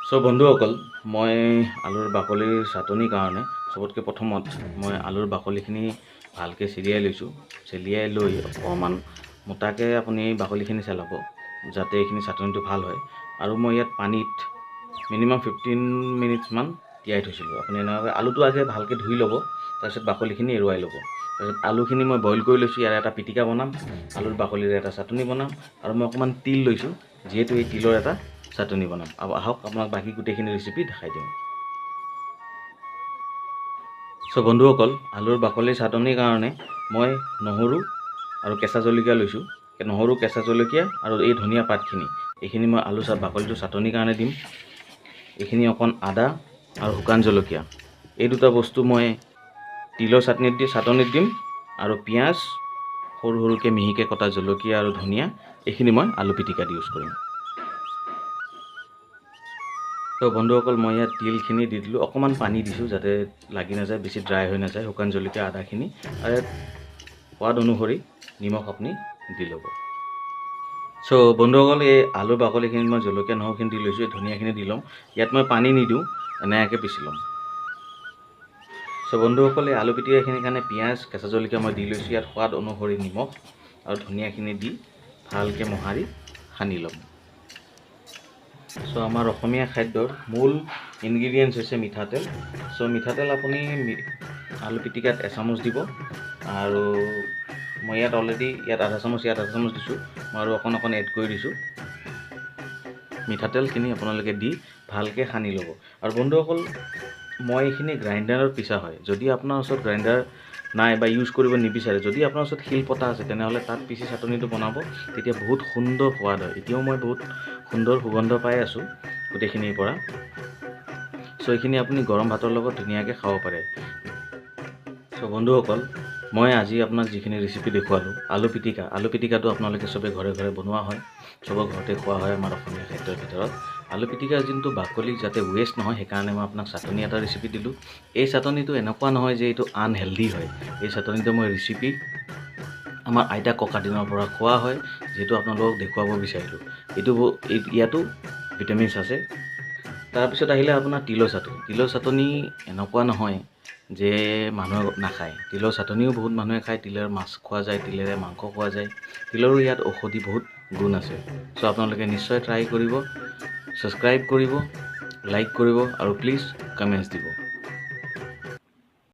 চ' বন্ধুসকল, মই আলুৰ বাকলিৰ চাটনিৰ কাৰণে চবতকৈ প্ৰথমত মই আলুৰ বাকলিখিনি ভালকৈ চেলিয়াই লৈছোঁ। চেলিয়াই লৈ অকণমান মোটাকৈ আপুনি বাকলিখিনি চেলাব, যাতে এইখিনি চাটনিটো ভাল হয়। আৰু মই ইয়াত পানীত মিনিমাম 15 মিনিটছমান তিয়াই থৈছিলোঁ। আপুনি এনেকুৱাকৈ আলুটো আগে ভালকৈ ধুই ল'ব, তাৰপিছত বাকলিখিনি এৰুৱাই ল'ব। তাৰপিছত আলুখিনি মই বইল কৰি লৈছোঁ। ইয়াৰে এটা পিটিকা বনাম, আলুৰ বাকলিৰে এটা চাটনি বনাম। আৰু মই অকণমান তিল লৈছোঁ, যিহেতু এই তিলৰ এটা চাটনি বনাম। আৰু আহক আপোনাক বাকী গোটেইখিনি ৰেচিপি দেখাই দিওঁ। চ' বন্ধুসকল, আলুৰ বাকলিৰ চাটনিৰ কাৰণে মই নহৰু আৰু কেঁচা জলকীয়া লৈছোঁ। নহৰু, কেঁচা জলকীয়া আৰু এই ধনিয়া পাতখিনি, এইখিনি মই আলু বাকলিটো চাটনিৰ কাৰণে দিম। এইখিনি অকণ আদা আৰু শুকান জলকীয়া, এই দুটা বস্তু মই তিলৰ চাটনিত দিম। আৰু পিঁয়াজ, সৰু সৰুকৈ মিহিকৈ কটা জলকীয়া আৰু ধনিয়া, এইখিনি মই আলু পিটিকাত ইউজ কৰিম। তো বন্ধুসকল, মই ইয়াত তিলখিনি দি দিলোঁ। অকণমান পানী দিছোঁ যাতে লাগি নাযায়, বেছি ড্ৰাই হৈ নাযায়। শুকান জলকীয়া, আদাখিনি আৰু ইয়াত সোৱাদ অনুসৰি নিমখ আপুনি দি ল'ব। চ' বন্ধুসকল, এই আলু বাকলিখিনিত মই জলকীয়া নহৰুখিনি দি লৈছোঁ, এই ধনিয়াখিনি দি ল'ম। ইয়াত মই পানী নিদিওঁ, এনেকৈ পিচি ল'ম। চ' বন্ধুসকল, এই আলু পিটিকাখিনিৰ কাৰণে পিঁয়াজ, কেঁচা জলকীয়া মই দি লৈছোঁ। ইয়াত সোৱাদ অনুসৰি নিমখ আৰু ধনিয়াখিনি দি ভালকৈ মোহাৰি সানি ল'ম। চ' আমাৰ অসমীয়া খাদ্যৰ মূল ইনগ্ৰিডিয়েণ্টছ হৈছে মিঠাতেল। চ' মিঠাতেল আপুনি আলু পিটিকাত এচামুচ দিব। আৰু মই ইয়াত অলৰেডি ইয়াত আধা চামুচ, ইয়াত আধা চামুচ দিছোঁ। মই আৰু অকণ অকণ এড কৰি দিছোঁ। মিঠাতেলখিনি আপোনালোকে দি ভালকৈ সানি ল'ব। আৰু বন্ধুসকল, মই এইখিনি গ্ৰাইণ্ডাৰত পিছা হয়। যদি আপোনাৰ ওচৰত গ্ৰাইণ্ডাৰ নাই বা ইউজ কৰিব নিবিচাৰে, যদি আপোনাৰ ওচৰত শিলপতা আছে তেনেহ'লে তাত পিচি চাটনিটো বনাব, তেতিয়া বহুত সুন্দৰ সোৱাদ হয়। এতিয়াও মই বহুত সুন্দৰ সুগন্ধ পাই আছোঁ গোটেইখিনিৰ পৰা। চ' এইখিনি আপুনি গৰম ভাতৰ লগত ধুনীয়াকৈ খাব পাৰে। চ' বন্ধুসকল, মই আজি আপোনাক যিখিনি ৰেচিপি দেখুৱালোঁ, আলু পিটিকা, আলু পিটিকাটো আপোনালোকে চবে ঘৰে ঘৰে বনোৱা হয়, চবৰ ঘৰতে খোৱা হয় আমাৰ অসমীয়া খাদ্যৰ ভিতৰত। আলু পিটিকাৰ যোনটো বাকলি যাতে ৱেষ্ট নহয়, সেইকাৰণে মই আপোনাক চাটনি এটা ৰেচিপি দিলোঁ। এই চাটনিটো এনেকুৱা নহয় যে এইটো আনহেল্ডি হয়। এই চাটনিটো মই ৰেচিপি আমাৰ আইতা ককা দিনৰ পৰা খোৱা হয়, যিহেতু আপোনালোকক দেখুৱাব বিচাৰিলোঁ। এইটো ইয়াতো ভিটামিনছ আছে। তাৰপিছত আহিলে আপোনাৰ তিলৰ চাটনি। তিলৰ চাটনি এনেকুৱা নহয় যে মানুহে নাখায়। তিলৰ চাটনিও বহুত মানুহে খায়। তিলৰ মাছ খোৱা যায়, তিলেৰে মাংস খোৱা যায়। তিলৰো ইয়াত ঔষধি বহুত গুণ আছে। চ' আপোনালোকে নিশ্চয় ট্ৰাই কৰিব, ছাবস্ক্ৰাইব কৰিব, লাইক কৰিব আৰু প্লিজ কমেণ্টছ দিব।